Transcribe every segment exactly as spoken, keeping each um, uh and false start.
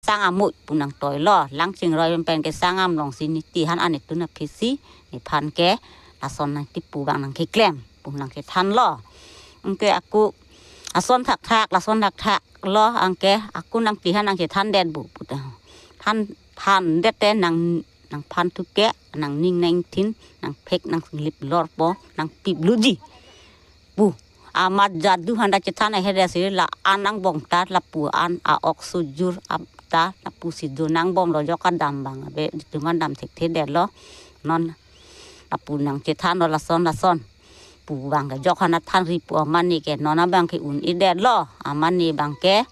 tang amoi pu nangtoilo. Lang chingroi pen ke sang amlong si niti han anitun aphisi, nephan ke lason nangtipu abang nangkeklem pu nangchethanlo. Anke ako ason thakthak, lason thakthak lo, anke ako nangtihan nangchethan det bu puta. Than, than det te nang, nangphan thuke, nangning nangthin, nangphek nanglip lorpo, nangpip luji pu. Amat jadu handa chethan ahe det si la-an angbong ta lapu an a-ok sujur ap ta lapusi do nangbomlo, jok adam abang ave, itum an dam thekthe detlo. Non lapu nangchethanlo lason lason pu abang ke jok hana thanri pu amani ke non abang ke un-e detlo. Amani abang ke,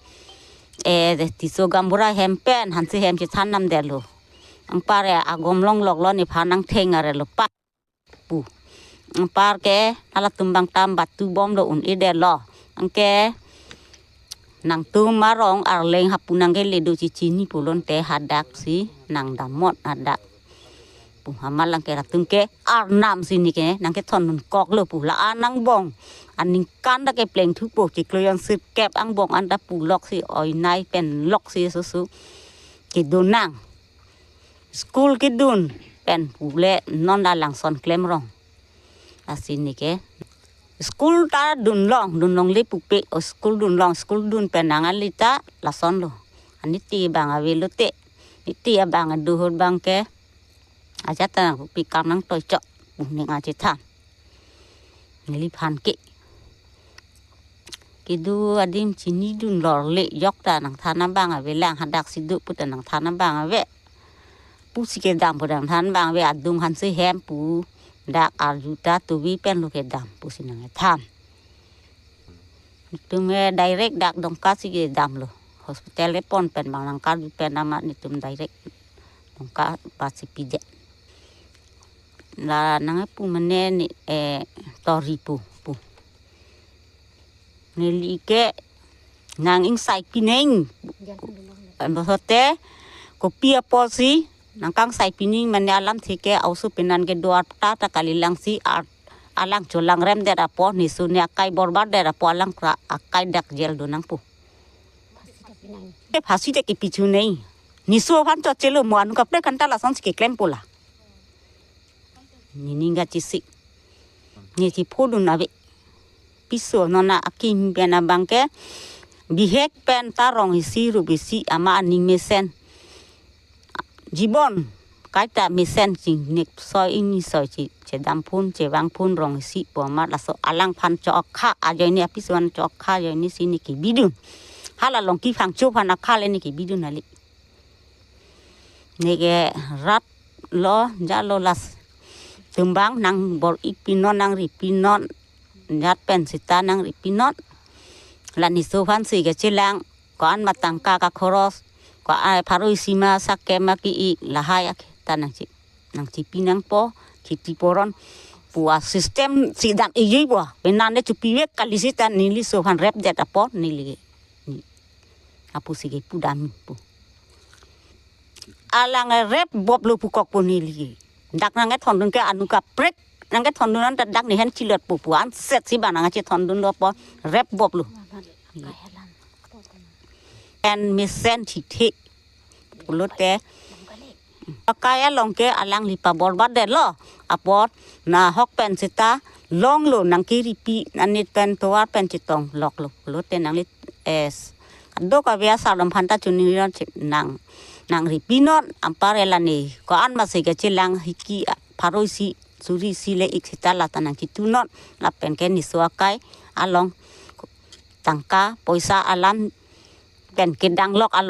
eh, Tisso gaonbura hem pen hanse hem chethan nam detlo. Anpar, eh, agom longloklo, nephan nangtheng arelo pa pu. Anpar ke halatum abang tam batu bomlo, un-e detlo. Anke nangtum arong arleng hapu nangkele do chichini pulote hadak si nangdamnon hadak pu. Amat lang ke latum ke arnam si neke nangkethondun koklo pu, la-an angbong aningkan ta kepleng thupo, chiklo jon sirkep angbong anta pulok si oinai pen lok si susu kedo nang. School kedun pen pule non la langson klemrong. Lasi neke school ta dunlong, dunlongle pupe, o school dunlong, school dun pen nang alita lasonlo. Aniti abang avelote, niti abang aduhur abang ke ajat ta nangpi kam nangtoi chok, pu ning achethan. Neliphan ke kedo adim chinidun lorle, jok ta nangthan abang avelang, hadak si do puta nangthan abang ave pusi kedam pu nangthan abang ave, adung hanse hem pu, dak arju ta tuvi penlo kedam pusi nangthan. Itum ke direct dak Dongka si kedamlo. Hospital kepon pen abang nangkarju pen amat itum direct Dongka pasi pide. La nangpu mane ne, eh, tori pu, pu. Neli ke nang ingsai pining. Em, bosote kopi apotsi nangkangsai pining mane alamthe ke ausu penan kedo arta ta kalilang si ar-, alang cholang rem det apot, neso ne akai borbar det apot, alang kra akai dak jel do nangpo. Te phasi te kepichu nei. Neso aphan chot chelo, mo anu kaprek anta lasonsi keklem pola. Nening kachesik. Ne chiphodun ave. Piso non akim pen abang ke bihek pen ta rong isi rup isi ama aning mesen. Jibon kaita mesen si nek soi ini soi si chedam phun chevang phun rong isi pu amat laso alangphan chokha ajoine, apiso aphan chokha ajoine si ne kebidun. Hala Longki Phangcho aphan akha le ne kebidun kali. Neke rat lo, jalo latum abang nangbor-i pinon, nangri pinon, jat pen seta nangri pinon. La neso aphansi kechelang, ko-an ma tangka kakhoros, ko-an pharo isi ma sakke ma ki-i, lahai ak ta nangchi, nangchipi nangpo, kheti poron pu asystem si dam ijui po. Penan le chupivek kali seta neliso aphan rep det apot neli. Apusi kepu dam pu. Alang rep bop lo pukok pu neli. Dak nangkethondun ke anu kaprek nangkethondun anta dak nehen chilot pu pu anset si abang nangchethondunlo apot rep bop lo. En mesen thithe pulote akai along ke alangli paborbar detlo apot nahok pen seta longlo, nangkeripi anit pen tovar pen chetong loklo pulote nangli es kadokave asar alam aphanta chuningri nang, nangri pinon, anpar la ne ko-an masi kechelang hiki pharo isi suri isi le-ik seta lata nangchitu non, lapen ke neso akai along tangka poisa alam pen kedang lok